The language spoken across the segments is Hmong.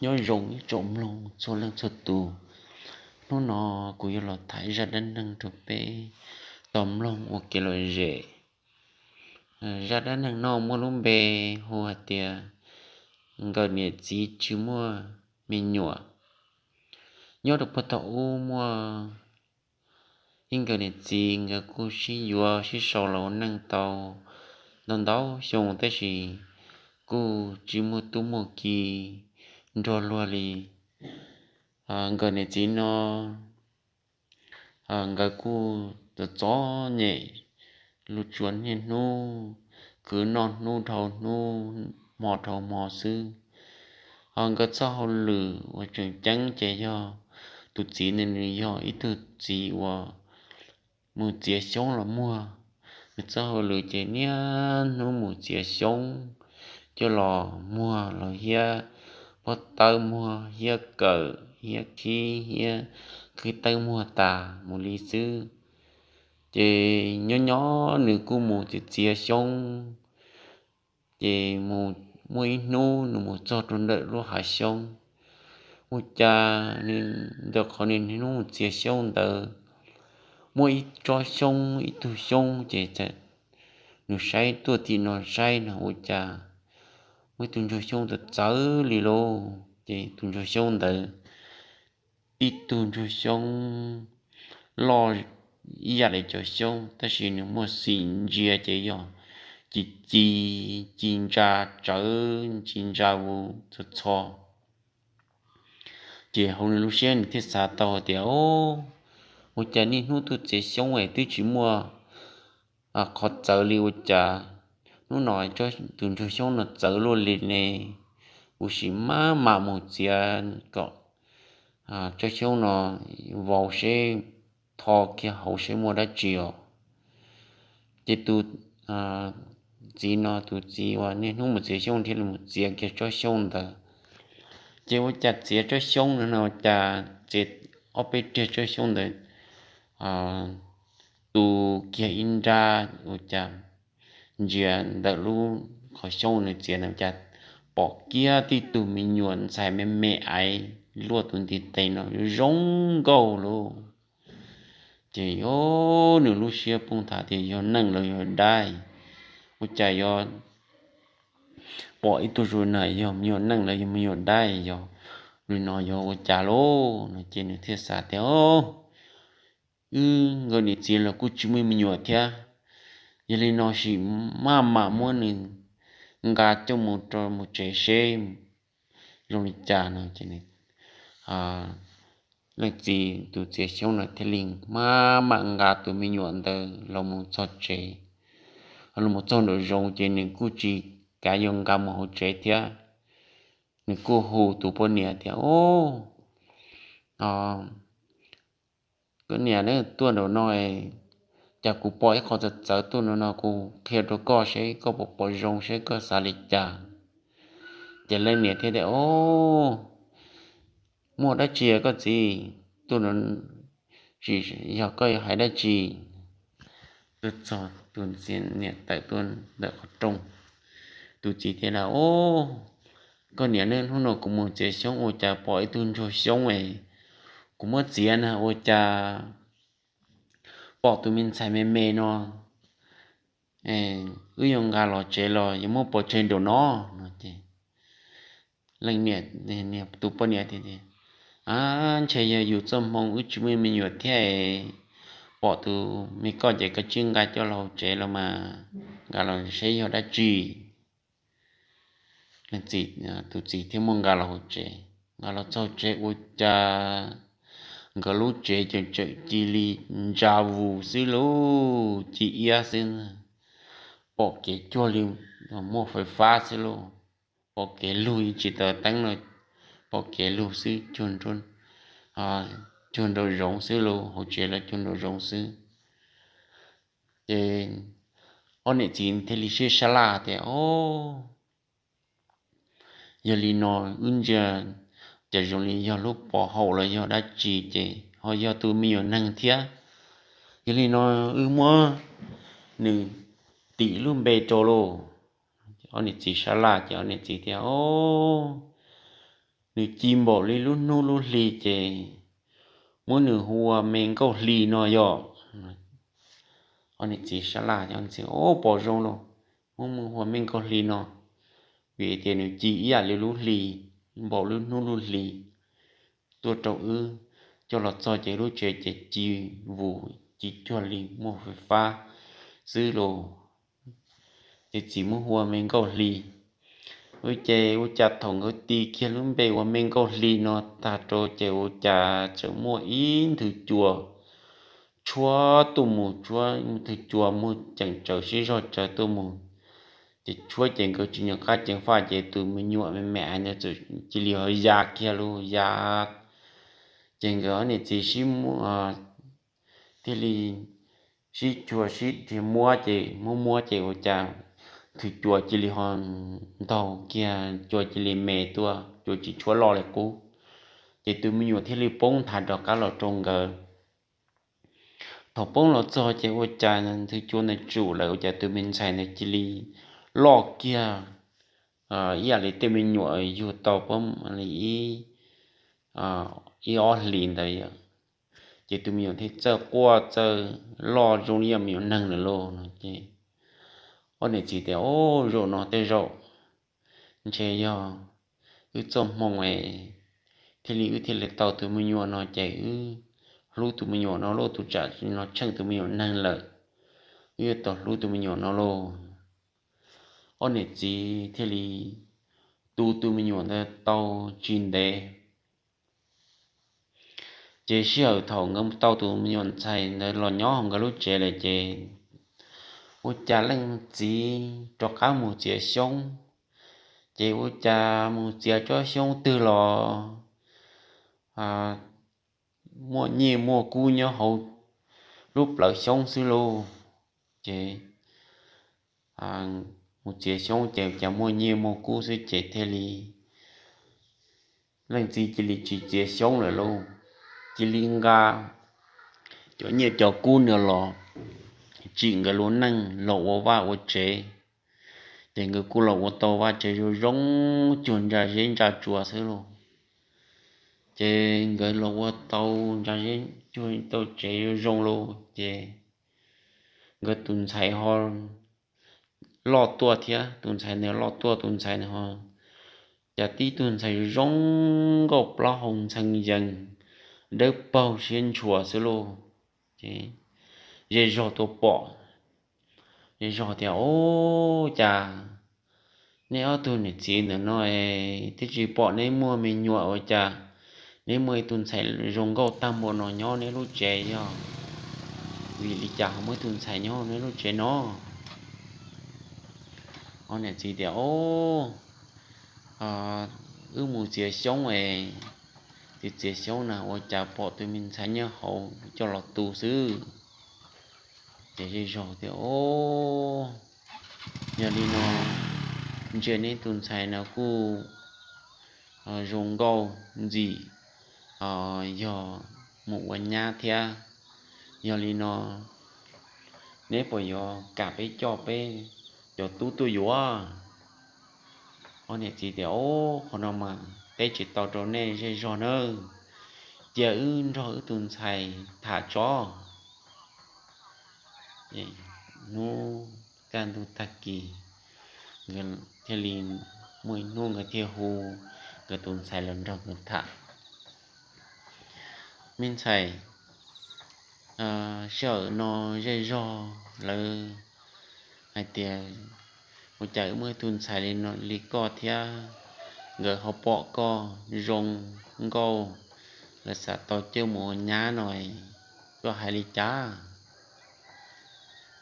Nyob zoo ib tsoom mloog txhua leej txhua tus. Hnub no kuv yuav los tham zaj dab neeg rau peb tau mloog ua kev lom zem. Zaj dab neeg no muaj lub npe hu hais tias nkawm niam txiv tsis muaj me nyuam. Nyob rau puag thaum ub muaj ib nkawm niam txiv, nkawd kuj sib yuav sib sau los ua neej tau ntau ntau xyoo, tab sis kuj tsis muaj tub muaj ki nrog luag li. Nkawm niam txiv no nkawd kuj txom txom nyem, luag tsuas niaj hnub khwv noj hnub dhau hnub, hmo dhau hmo xwb. Ho nkawd txoj hauj lwm uas tseem ceeb ces yog tus txiv ntawd nws yog ib tug txiv uas mus txiav xyoob los muag. Nws txoj hauj lwm ces niaj hnub mus txiav xyoob coj los muag los hiab pob tawb, muag hiab kawm hiab khib hiab khib tawb muag tas mus li xwb. Ces nyob nyob nws kuj mus txiav txiav xyoob, ces muaj ib hnub nws mus txog rau ntawm lub hav xyoob. Ua cas nws ntawm qhov nws niaj hnub mus txiav xyoob ntawd, muaj ib tsob xyoob, ib tug xyoob ces nws saib tuaj tim no saib no ua cas muaj ib tug ntsuag xyoob txawv txawv li lauj. Ces tus ntsuag xyoob ntawd, ib tug ntsuag xyoob loj ib yam li cov xyoob, tab sis nws muaj xim ntsia ces yog ci ci, ci ntsa tsawv, ci ntsa vus txho txho. Ces hauv nws lub siab nws thiaj xav tau tias, ua cas niaj hnub tuaj txiav xyoob es twb tsis muaj qhov txawv li, ua cas hnub no tus ntsuag xyoob no txawv luaj li ne? Kuv sim maj mam mus txiav kom tsob xyoob no vau seb, tho kiag hauv seb muaj dab tsi os. Ces tus txiv no, tus txiv uas niaj hnub mus txiav xyoob thiaj li mus txiav kiag tsob xyoob ntawd. Ces ua cas txiav tsob xyoob no no cas txiav ob peb riag tsob xyoob ntawd tu kiag ib nrab, ua cas ntsia ntawm lub qhov xyoob nws txiav ntawd cas pom kiag tib tug me nyuam ntxhais me me aiv luaj tus ntiv tes no zoo nkauj lauj. Ces nws lub siab poob nthav tias yog neeg los yog dab, ua cas yuav pom ib tug zoo na, yog me nyuam neeg los yog me nyuam dab, yog li no yog ua cas lauj no. Ces nws thiaj xav tias, wb nkawm niam txiv los kuj tsis muaj me nyuam thiab, yog li no sim maj mam muab nws nqa coj mus rau mus tsev seb zoo li cas no. Leej txiv tus txiav xyoob no thiaj li maj mam nqa tus me nyuam ntawd los mus txog tsev, los mus txog nraum zoov ces nws kuj tsis kav yuav nqa mus hauv tsev thiab. Nws kuj hu tus poj niam tias, o, koj niam, tuaj nraum no, cas kuv pom ib qho txawv txawv tuaj nraum no, kuv qhia rau koj seb koj puas pom zoo, seb koj xav li cas. Ces leej niam thiaj tias, o, muaj dab tsi koj txiv, tuaj, yog koj yuav hais dab tsi? Tuaj txog tus niam tawm tuaj ntawm qhov rooj. Tus txiv thiaj tias, o, koj niam, hnub no kuv mus txiav xyoob ua cas pom ib tug ntsuag xyoob es kuv muab txiav na ua cas pom tus me ntxhais me me no, wb yuav nqa los tsev los yuav muab pov tseg nraum no no. Ces leej niam, tus poj niam tias, a, ntshe yog yus txoj hmoo wb tsis muaj me nyuam thiab, pom tus me koj ces koj tsij nqa coj los hauv tsev los mas, nqa los seb yog dab tsi. Leej txiv, tus txiv thiaj muab nqa los hauv tsev. Nqa los txog tsev ua cas nkawd lub tsev ces tseem cia li ntsa vus xwb lauj, ci iab xwb, pom kev cuag li muaj fais fab xwb lauj, pom kev lug tsis taws teeb no, pom kev lug xwb, cuag nraum zoov xwb lauj, hauv tsev los cuag nraum zoov xwb. Ces ob niam txiv thiaj li sib sab laj tias, o, yog li no wb ntsia cas zoo li yog lub pov haum los yog dab tsi ces ho yog tus me nyuam neeg thiab. Yog li no wb muab nws tis lub npe rau lauj. Ob niam txiv sab laj ces ob niam txiv tias, o, nws ci npaum li lub hnub lub hli ces muab nws hu ua me nkauj hli no yog. Ob niam txiv sab laj, ob niam txiv, o, pom zoo lauj, muab hu ua me nkauj hli no, vim tias nws ci ib yam li lub hli, npaum lub hnub lub hli tuaj rau wb, coj los txog ces lub tsev ces ci vus ci cuag li muaj fais fab xwb lauj. Ces txiv muab hu ua me nkauj hli. Ua ces ua cas thaum nkawd tis kiag lub npe ua me nkauj hli no tag rau ces ua cas tseem muaj ib nthwv cua tshuab tuaj mus, tshuab ib nthwv cua muaj ceem tsawv sib zog tsawv tuaj mus. Ces tshuab ces nkawd tsis nco qab ceev faj ces tus me nyuam me me ntawd txawm cia li ho ya kiag lauj, ya. Ces nkawd ob niam txiv sib muab, thiaj li sib cuag sib dhia muab ces muab muab ces ua cas nthwv cua cia li ho ntaug kiag, cua cia li me tuaj, cua tsis tshuab loj li qub. Ces tus me nyuam thiaj li poob nthav rov qab los rau nkawd. Thaum poob los txog ces ua cas nthwv cua ntawd tsum lawm, ua cas tus me ntxhais ntawd cia li loj kiag ib yam li tej me nyuam yug tau pab li ib, ib ob hlis ntawd yom. Ces tus me nyuam thiaj txawj quaj txawj loj zoo li yog me nyuam neeg lawm lauj no ces ob niam txiv tias, o, zaum no tej zaum ntshe yog wb txoj hmoo es thiaj li wb thiaj li tau tus me nyuam no ces wb hlub tus me nyuam no lauj, tus tsam no tsheej tus me nyuam neeg lawm, wb yuav tau hlub tus me nyuam no lauj. Ob niam txiv thiaj li tu tus me nyuam ntawd tau tsis ntev. Ces sij hawm thaum nkawd tau tus me nyuam ntxhais ntawd los nyob hauv nkawd lub tsev lawm ces ua cas leej txiv rov qab mus txiav xyoob. Ces ua cas mus txiav tsob xyoob twg los muaj nyiaj muaj kub nyob hauv lub plawv xyoob xwb lauj. Ces mus txiav xyoob ces cas muaj nyiaj muaj kub xwb ces thiaj li leej txiv cia li tsis txiav xyoob lawm lauj, cia li nqa cov nyiaj cov kub no los tsim nkawd lub neej los ua vaj ua tsev. Ces nkawd kuj los ua tau vaj tsev zoo zoo cuag ntsa zeb ntsa tsua xwb lauj. Ces nkawd los ua tau ntsa zeb cuag tau tsev zoo zoo lauj ces nkawd tus ntxhais ho loj tuaj thiab, tus ntxhais ntawd loj tuaj, tus ntxhais ntawd ho cas tib tug ntxhais zoo nkauj plaub hau ntxhee yees, dawb paug siab ntshua xwb lauj. Ces zej zog tuaj pom, zej zog tias, o, cas neb ob tug niam txiv ntawm no es twb tsis pom neb muaj me nyuam ua cas neb muaj ib tug ntxhais zoo nkauj tag npaum no nyob neb lub tsev, yog vim li cas ho muaj ib tug ntxhais nyob neb lub tsev no? Ob niam txiv tias, o, wb mus txiav xyoob es, txiav txiav xyoob na ua cas pom tus me ntxhais nyob hauv coj los tu xwb. Ces zej zog tias, o, yog li no ntsia neb tus ntxhais no kuj zoo nkauj ntxim, yog mus ua nyab thiab. Yog li no neb puas yuav kam peb coj peb cov tub tuaj yuav? Ob niam txiv tias, o, qhov no mas teb tsis tau rau nej zej zog nawb, cia wb nrog wb tus ntxhais tham tso. Hnub kaj ntug tag kis, nkawd thiaj li muaj ib hnub nkawd thiaj hu nkawd tus ntxhais los nrog nkawd tham. Me ntxhais, sij hawm no zej zog lawv hais tias ua cas wb muaj ib tug ntxhais li koj thiab, nkawd ho pom koj zoo nkauj, lawv xav tau coj mus ua nyab no, koj hais li cas?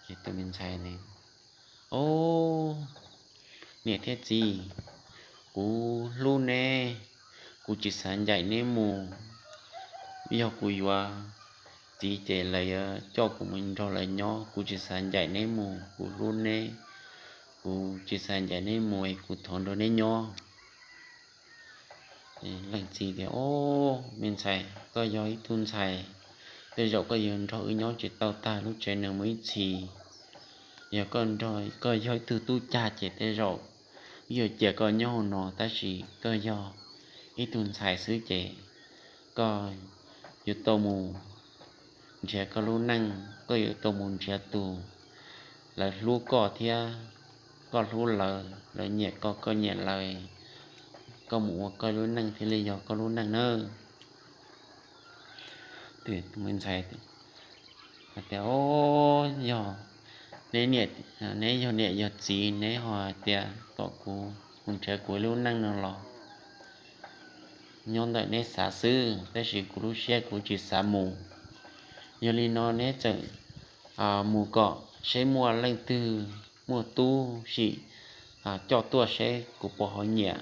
Ces tus me ntxhais, o, niam thiab txiv, kuv hlub neb, kuv tsis xav ncaim neb mus. Yog kuv yuav txiv ces lawv yuav coj kuv mus nrog lawv nyob, kuv tsis xav ncaim neb mus, kuv hlub neb, kuv tsis xav ncaim neb mus es kuv thov nrog neb nyob. Leej txiv tias, o, me ntxhais, koj yog ib tug ntxhais, tej zaum koj yuav nrog wb nyob tsis tau tag lub tsev neeg mus ib txhis. Yog koj nrog, koj yog ib tug tub cag ces tej zaum wb yuav cia koj nyob hauv no, tab sis koj yog ib tug ntxhais xwb ces koj yuav tau mus nrhiav koj lub neej, koj yuav tau mus nrhiav tus lawv hlub koj thiab koj hlub lawv, lawv nyiam koj, koj nyiam lawv, koj mus ua koj lub neej thiaj li yog koj lub neej nawb. Tus me ntxhais hais tias, Au, yog neb, neb yog niam yog txiv, neb ho hais tias kom kuv mus nrhiav kuv lub neej no los nyob ntawm neb xav xwb, tab sis kuv lub siab kuv tsis xav mus. Yog li no neb txawm mus kom seb muaj leej twg muaj tub sim coj tuaj seb kuv puas ho nyiam,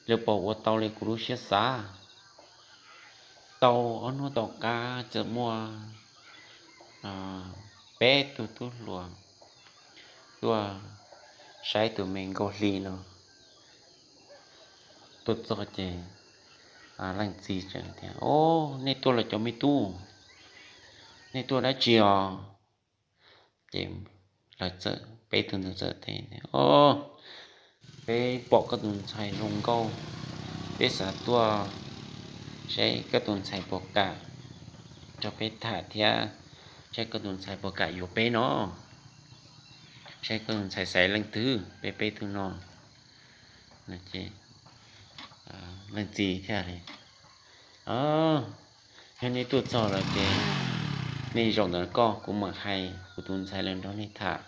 lawv puas ua tau li kuv lub siab xav. Tau ob hnub tom qab txawm muaj peb tug tub hluas tuaj saib tus me nkauj hli no. Tuaj txog ces leej txiv txawm tias, Au, nej tuaj los cov me tub, nej tuaj dab tsi os? Ces lawv txawm, peb tug ntawd txawm teb, Au, peb pom koj tus ntxhais zoo nkauj, peb xav tuaj saib koj tus ntxhais puas kam nrog peb tham thiab saib koj tus ntxhais puas kam yuav peb no, saib koj tus ntxhais xaiv leej twg peb peb tug no. Leej txiv thiaj li, Yog nej tuaj txog lawm ces nej zaum ntawm koj, kuv mam hais kuv tus ntxhais los nrog nej tham,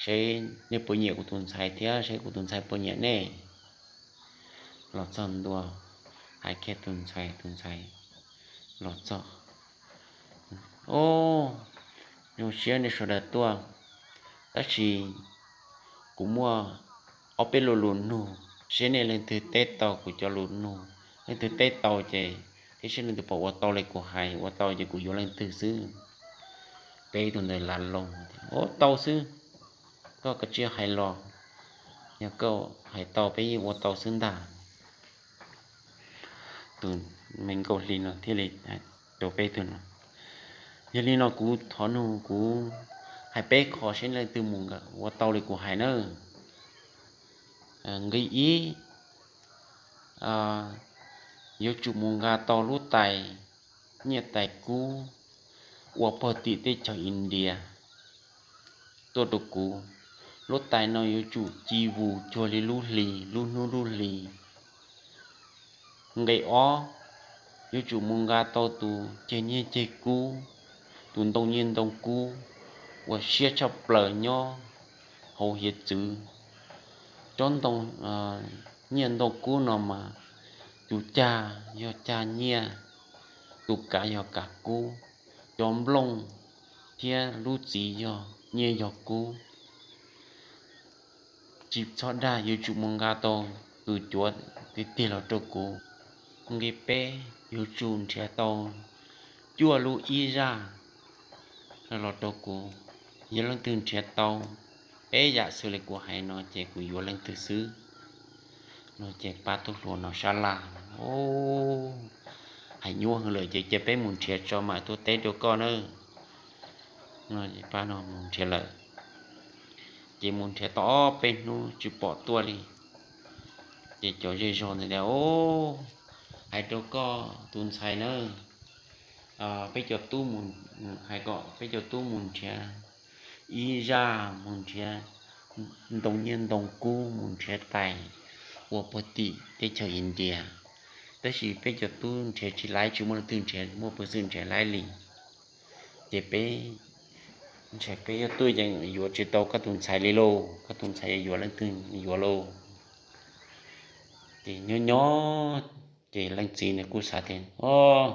saib nej puas nyiam kuv tus ntxhais thiab saib kuv tus ntxhais puas nyiam nej. Los txog ntua, hais kiag tus ntxhais, tus ntxhais los txog, Au, zoo siab nej sawv daws tuaj, tab sis kuv muaj ob peb lo lus nug, seb nej leej twg teb tau kuv cov lus nug. Leej twg teb tau ces, thiab seb leej twg puas ua tau li kuv hais, ua tau ces kuv yuav leej twg xwb. Peb tug ntawd lav loo, Ua tau xwb, koj kav tsij hais los, yog koj hais tau peb yeej ua tau xwb ntag. Tus me nkauj hli no thiaj li hais rau peb tug no, Yog li no kuv thov nug, kuv hais peb qho seb leej twg mus ua tau li kuv hais nawb. Nqe ib, yuav tsum mus nqa tau lub tais nyiaj tais kub ua pog tim teb chaws India tuaj rau kuv. Lub tais no yuav tsum ci vus cuag li lub hli, lub hnub lub hli. Nqe ob, yuav tsum mus nqa tau tus ceg nyiaj ceg kub, tus ntoo nyiaj ntoo kub uas siab tshaj plaws nyob hauv hiav txwv. Tsob ntoo nyiaj ntoo kub no mas tus cag yog cag nyiaj, tus kav yog kav kub, cov nplooj thiab lub txiv yog nyiaj yog kub. Tsis txhob dag, yuav tsum mus nqa tau tus cuav tiag tiag los rau kuv. Nqe peb, yuav tsum nrhiav tau cuaj lub ib zaj los rau kuv. Yog leej twg nrhiav tau peb yam xws li kuv hais no ces kuv yuav leej twg xwb. No ces pab tub hluas no sab laj, Hais nyuaj heev lawm ces cia peb mus nrhiav tso mam tuaj teb rau koj nawb. No pab no mus nrhiav lawm, ces mus nrhiav tau ob peb hnub tsis pom tuaj li. Ces cov zej zog ntawd tias, Hais rau koj tus ntxhais nawb, peb cov tub, hais kom peb cov tub mus nrhiav ib zaj, mus nrhiav ntoo nyiaj ntoo kub, mus nrhiav tais ua puag tim teb chaws India. Tab sis peb cov tub nrhiav tsis laib, tsis muaj leej twg nrhiav muaj peev xwm nrhiav laib li. Ces peb ntshai peb yuav tuaj yeem yuav tsis tau koj tus ntxhais li lauj, koj tus ntxhais yuav leej twg yuav lauj. Ces nyob nyob ces leej txiv nws kuj xav tias, Au,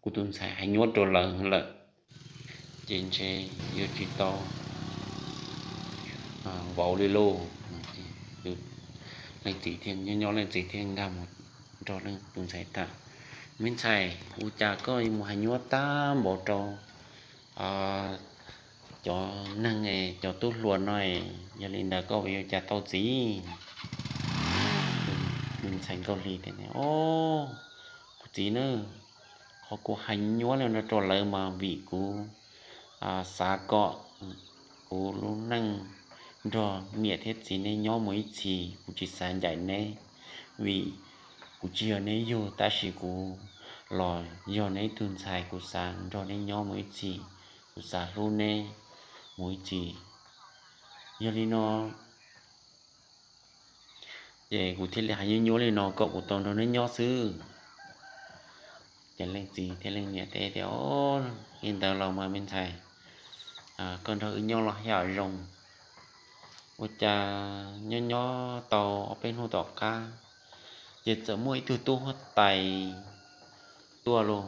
kuv tus ntxhais hais nyuaj rau lawv lawm, ces ntshe yuav tsis tau vauv li lauj. Leej txiv thiaj, nyob nyob leej txiv thiaj nkag mus nrog leej tus ntxhais tham, Me ntxhais, ua cas koj mus hais nyuaj tag npaum rau cov neeg, cov tub hluas no, yog li ntawd koj yuav ua cas tau txiv? Tus ntxhais Nkauj Hli tias, Au, kuv txiv na, qhov kuv hais nyuaj li no rau lawv mas vim kuv xav kom kuv lub neej nrog niam thiab txiv neb nyob mus ib txhis, kuv tsis xav ncaim neb, vim Kuv tsis yog neb yug, tab sis kuv los yog neb ib tug ntxhais, kuv xav nrog neb nyob mus ib txhis, kuv xav hlub neb mus ib txhis. Yog li no ces kuv thiaj li hais nyuaj nyuaj li no kom kuv tau nrog neb nyob xwb. Ces leej txiv thiab leej niam teb tias, Ov, li ntawd los mas me ntxhais, koj nrog wb nyob los yam zoo. Ua cas nyob nyob tau ob peb hnub tom qab, ces txawm muaj ib tug tub huab tais tuaj lauj.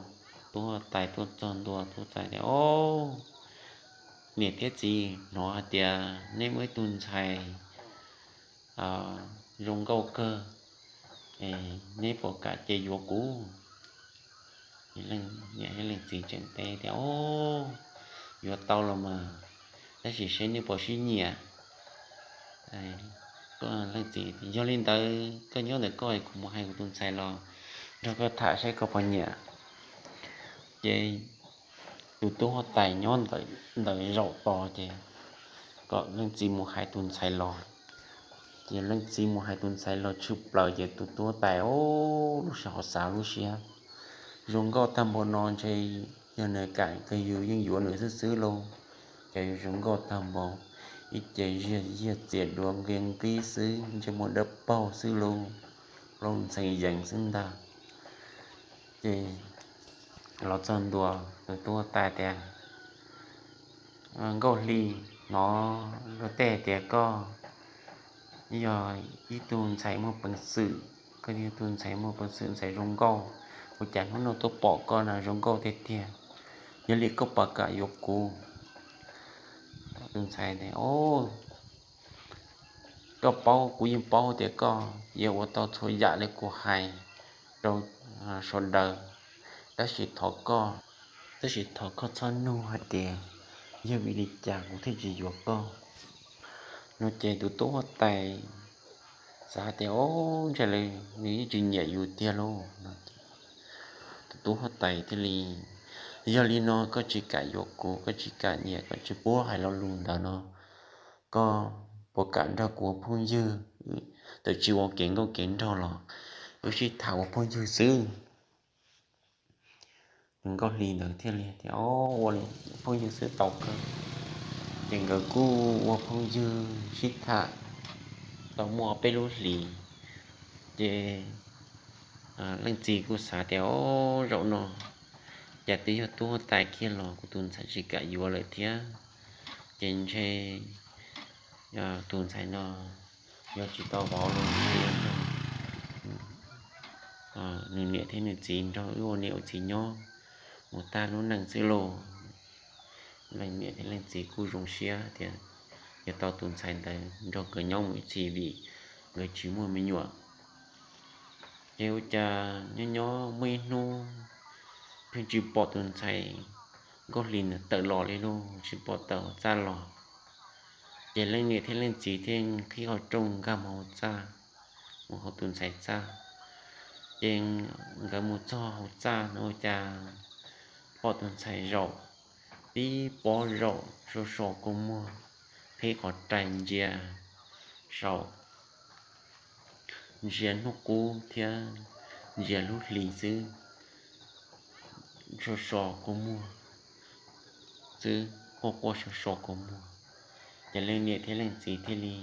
Tub huab tais tuaj txog ntua, tub huab tais tias, Ov, niam thiab txiv, hnov hais tias neb muaj ib tug ntxhais zoo nkauj kawg, neb puas kam cia yuav kuv? Leej niam thiab leej txiv tseem teb tias, Ov, yuav tau los mas, tab sis seb neb puas sib nyiam. Leej txiv, Yog li ntawd koj nyob ntawm koj, kuv mus hais kuv tus ntxhais los nrog koj tham saib koj puas nyiam. Ces tus tub huab tais nyob ntawm zaum tos ces kom leej txiv mus hais tus ntxhais los. Ces leej txiv mus hais tus ntxhais los tshwm plaws ces tus tub huab tais, Ov, lub sij hawm xav lub siab, zoo nkauj tag npaum no ntshe yog nws kam ces yus yeej yuav nws xwb xwb lauj. Ces yus zoo nkauj tag npaum, ib ce ziag yiag txias duav nqi nqib xwb, ntsej muag dawb paug xwb lauj, plaub ntxhee yees xwb ntag. Ces los txog ntua, tus tub huab tais tias, Nkauj Hli, hnov luag tej tias koj yog ib tug ntxhais muaj peev xwm, koj yog tus ntxhais muaj peev xwm, ntxhais zoo nkauj, ua cas hnub no tuaj pom koj no zoo nkauj tiag tiag. Yog li koj puas kam yuav kuv? Tus ntxhais tias, Ov, koj paub, kuv yeej paub tias koj yuav ua tau txhua yam li kuv hais rau sawv daws, tab sis thov koj, tab sis thov koj txhob nug hais tias yog vim li cas kuv thiaj tsis yuav koj. No ces tus tub huab tais xav hais tias, Ov, ntshe nws yeej tsis nyiam yus tiag lauj. Tus tub huab tais thiaj li, Yog li no koj tsis kam yuav kuv, koj tsis kam nyiam, koj tsis pub hais lo lus ntawd no, koj puas kam nrog kuv ua phooj ywg? Txawm tsis ua kev nkauj kev nraug los wb sib tham ua phooj ywg xwb. Nkauj Hli ntawd thiaj li tias, Ov, ua li phooj ywg xwb tau kawg. Ces nkawd kuj ua phooj ywg sib tham tau muaj peb lub hlis. Ces leej txiv kuj xav tias, Ov, zaum no cas twb yog tub huab tais kiag los kuv tus ntxhais tsis kam yuav lawm thiab. Ces ntshe tus ntxhais no yog tsis tau vauv los ntshe yog nrog nws niam thiab nws txiv nrog wb ua niam ua txiv nyob mus tag lub neej xwb lauj. Leej niam thiab leej txiv kuj zoo siab tias yuav tau tus ntxhais ntawd nrog nkawd nyob mus ib txhis vim nkawd tsis muaj me nyuam. Ces ua cas nyob nyob muaj ib hnub pheej tsis pom tus ntxhais Nkauj Hli ntawd tawm los li lauj, tsis pom tawm hauv txaj los. Ces leej niam thiab leej txiv thiaj qhib qhov rooj nkag mus hauv txaj, mus hauv tus ntxhais txaj. Ces nkawd mus txog hauv txaj no ua cas pom tus ntxhais zaum tib pob zaum so so kua muag, qhib qhov rais ntsia saum, ntsia hnub qub thiab ntsia lub hli xwb, so so kua muag xwb, quaj quaj so so kua muag. Ces leej niam thiab leej txiv thiaj li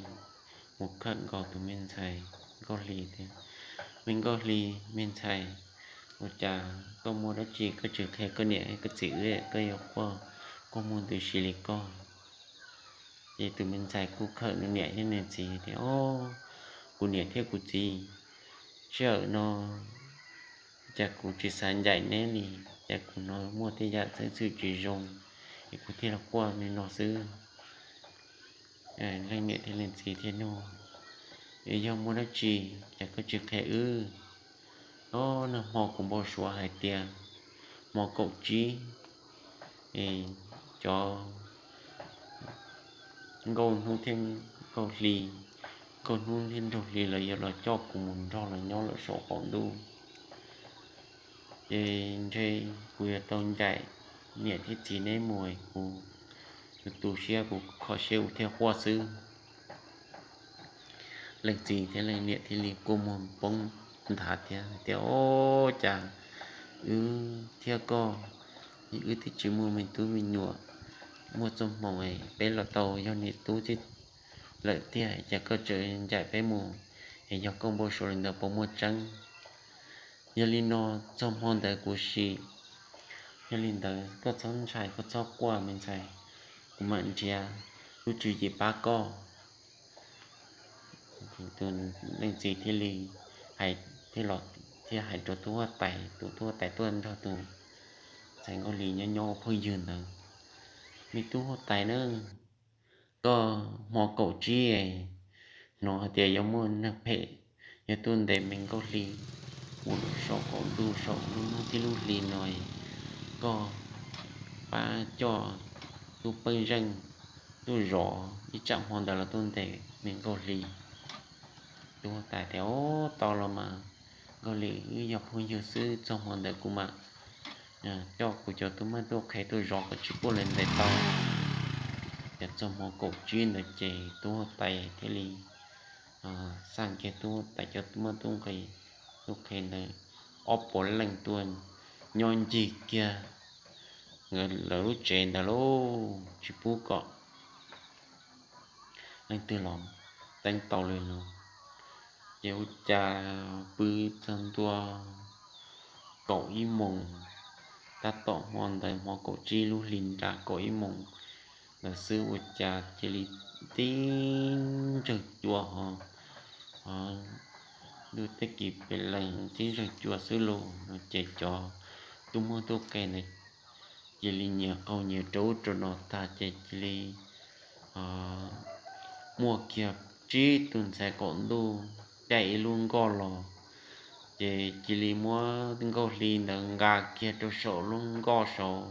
mus khawm nkaus tus me ntxhais Nkauj Hli tias, Me Nkauj Hli, me ntxhais, ua cas koj muaj dab tsi koj tsis qhia koj niam koj txiv wb, koj yuav quaj kua muag ntws si li koj? Ces tus me ntxhais kuj khawm nws niam thiab nws txiv tias, Au, kuv niam thiab kuv txiv, sij hawm no cas kuv tsis xav ncaim neb li, cas kuv hnov muaj tej yam txheej txhwm tsis zoo es kuv thiaj los quaj li no xwb. Leej niam thiab leej txiv thiaj nug, Yog muaj dab tsi cas koj tsis qhia wb? Ob, nag hmo kuv npau suav hais tias hmo kaum tsib, cov Nkauj Hnub thiab Nkauj Hli, Nkauj Hnub thiab Nraug Hli lawv yuav los coj kuv mus nrog lawv nyob lawm saum qaum ntuj. Ces ntshe kuv yuav tau ncaim niam thiab txiv neb mus, kuv tu tu siab, kuv kho siab kuv thiaj quaj xwb. Leej txiv thiab leej niam thiaj li kua muag poob nthav thiab tias, O, cas wb thiab koj, wb twb tsis muaj me tub me nyuam, muaj txoj hmoo peb los tau yog niam tub lawm tiag, cas koj tseem ncaim peb mus, es yog koj npau suav li ntawd puas muaj tseeb? Yog li no, txog hmo ntawd kuv sim, yog li ntawd koj txhob ntshai, koj txhob quaj me ntxhais, kuv mam nrhiav lub tswv yim pab koj. Tus leej txiv thiaj li hais, thiaj hais rau tub huab tais, tus tub huab tais tuaj nrog tus ntxhais Nkauj Hli nyob nyob ua phooj ywg ntawd, Me tub huab tais na, koj hmo kaum tsib hnov hais tias yuav muaj neeg phem yog tuaj ntes me Nkauj Hli mus saum qaum ntuj saum lub hnub thiab lub hli no, koj pab coj tub pej xeem tuaj zov ib tsam hmo ntawd los tuaj ntes me Nkauj Hli. Tub huab tais tias, O, tau los mas, Nkauj Hli, wb yog phooj ywg xwb, txog hmo ntawd kuv mam coj kuv cov tub mab tub qhe tuaj zov kom tsis pub lawv ntes tau. Ces txog hmo kaum tsib ntawd ces tub huab tais thiaj li xaj kiag tub huab tais cov tub mab tub qhe, tub qhe ntawd ob puas leej tuaj nyob ncig kiag lawv lub tsev ntawd lauj, tsis pub kom leej twg los teeb tau li no. Ces ua cas pw txog ntua kaum ib moos, tab tom hmo ntawd hmo kaum tsib lub hli nra kaum ib moos ntawd xwb ua cas cia li tib ntsawg cua ho, ntuj teb kis pem lees tib ntsawg cua xwb lauj. Ces cov tub mab tub qhe ntawd cia li nyias qaug nyias rau ub rau no tag ces cia li muaj kiag tsib tug ntxhais qaum ntuj caij ib lub nkoj los, ces cia li muab Nkauj Hli ntawd nqa kiag rau saum lub nkoj saud,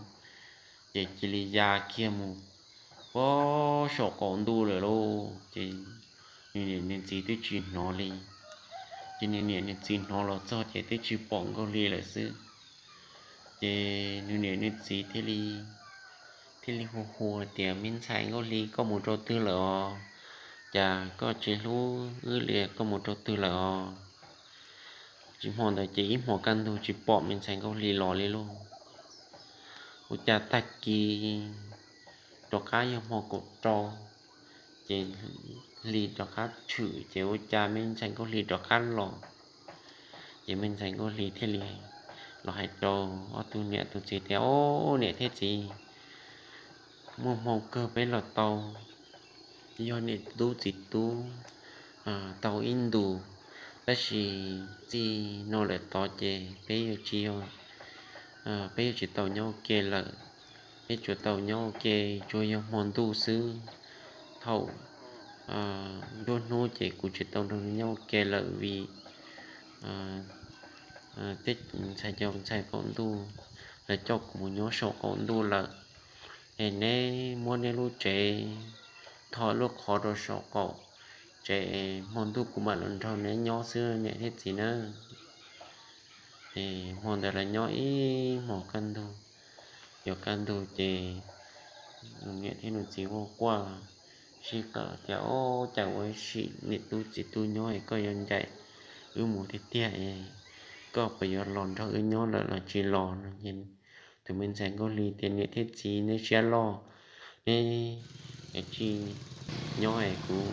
ces cia li ya kiag mus puag saum qaum ntuj lawm lauj. Ces nws niam nws txiv twb tsis hnov li, ces nws niam nws txiv hnov los txog ces twb tsis pom Nkauj Hli lawm xwb. Ces nws niam nws txiv thiaj li hu hu tias, Me ntxhais Nkauj Hli, koj mus rau twg lawm os? Cas koj tsis hlub wb li, koj mus rau twg lawm os? Tsis hmo ntawd ces ib hmos kaj ntug tsis pom me ntxhais Nkauj Hli los li lauj. Ua cas tag kis rov qab yog hmo kaum rau, ces hli rov qab tshwm ces ua cas me ntxhais Nkauj Hli rov qab los. Ces me ntxhais Nkauj Hli thiaj li los hais rau ob tug niam tus txiv tias, Ob niam thiab txiv, muaj hmoo kawg peb los tau yog niam tub txiv tub tau ib ntus, tab sis txij no lawm tod ces peb yuav tsis, peb yuav tsis tau nyob ua ke lawm. Peb tsuas tau nyob ua ke tsuas yog hmo ntuj xwb. Thaum nruab hnub ces kuv tsis tau nrog nyob ua ke lawm vim tej ntxhais cov ntxhais qaum ntuj lawv coj kuv mus nyob saum qaum ntuj lawm. Es neb muab neb lub tsev, tho lub qhov rau saum qaum tsev, hmo ntuj kuv mam los nrog neb nyob xwb niam thiab txiv nawb. Ces hmo ntawd lawv nyob ib hmos kaj ntug, yuav kaj ntug ces nws niam thiab nws txiv quaj quaj sib qawm tias, Ob, cas ua sim niam tub txiv tub nyob es koj yuav ncaim wb mus tiag tiag es koj puas yuav los nrog wb nyob lawm los tsis los no? Tus me ntxhais Nkauj Hli tias, Niam thiab txiv, neb siab loj, neb tsis nyob es kuv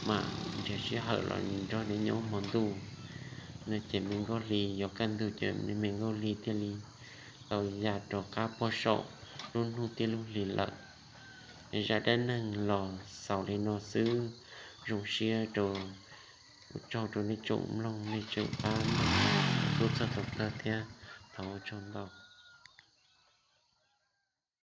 mam nrhiav sij hawm los nrog neb nyob hmo ntuj no. Ces me Nkauj Hli yuav kaj ntug ces me Nkauj Hli thiaj li tau ya rov qab puag saum lub hnub thiab lub hli lawm. Zaj dab neeg los xaus li no xwb. Zoo siab rau, ua tsaug rau nej tsoom mloog, nej tseem pab mloog txhua txog thaum kawg thiab. Thov ua tsaug ntau.